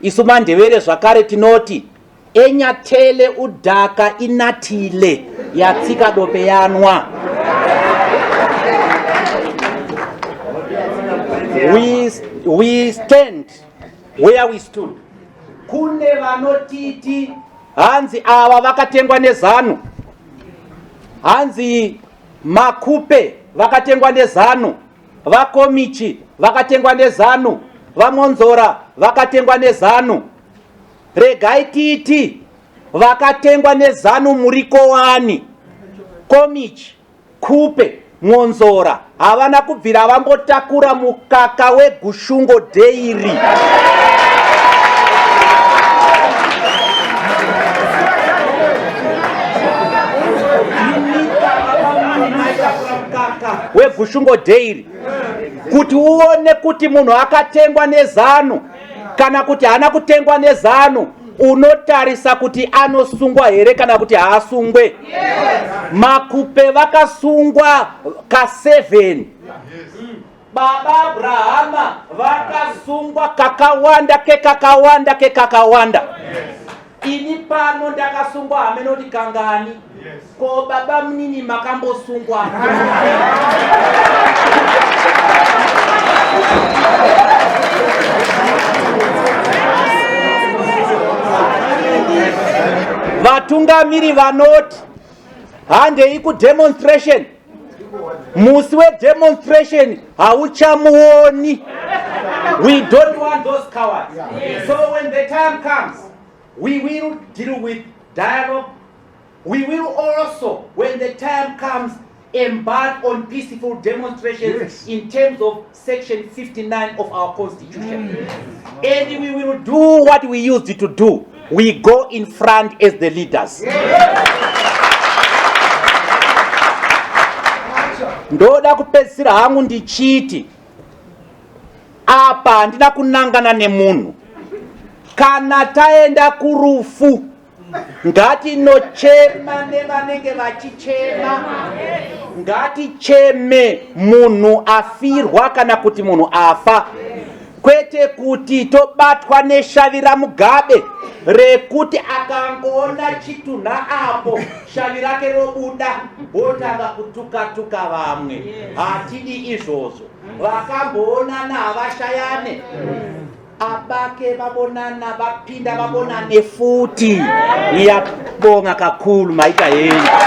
Isu maNdevere zvakare tinoti enyathele udhaka inathile yatsika dope yanwa. We stand where we stood. Kune vanotiti hanzi ava vakatengwa neZanu, hanzi Makupe vakatengwa neZanu, VaKomichi vakatengwa neZanu, VaMwonzora vakatengwa neZanu. Regai titi vakatengwa neZanu muriko wani. Komichi, Khupe, Mwonzora havana kubvira vambotakura mukaka weGushungo Dairy. weGushungo Dairy kuti uone kuti munhu akatengwa neZanu kana kuti haana kutengwa neZanu, unotarisa kuti anosungwa here kana kuti haasungwe. Makupe vakasungwa ka7, baba Abrahama vakasungwa kakawanda kekakawanda kekakawanda. Ini pano ndakasungwa hamenoti kangani. Ko baba munini makambosungwa? Vatungamiri vanoti handei kudemonstration, musi wedemonstration hauchamuoni. We don't want those cowards. So when the time comes, we will deal with dialogue. We will also, when the time comes, embark on peaceful demonstrations in terms of Section 59 of our Constitution. And we will do what we used to do. We go in front as the leaders. Ndoda kupedzisira hangu ndichiti apa handina kunangana nemunhu. Kana taenda kurufu, ngatinochema nevanenge vachichema, ngaticheme munhu afirwa kana kuti munhu afa, kwete kuti tobatwa neshavi raMugabe rekuti akangoona chitunha apo shavi rake robuda wotanga kutukatuka vamwe. Hatidi izvozvo. Vakamboonana havashayane. Abake babonana baphinda babonane futi. Ngiyabonga kakhulu, maita henyu.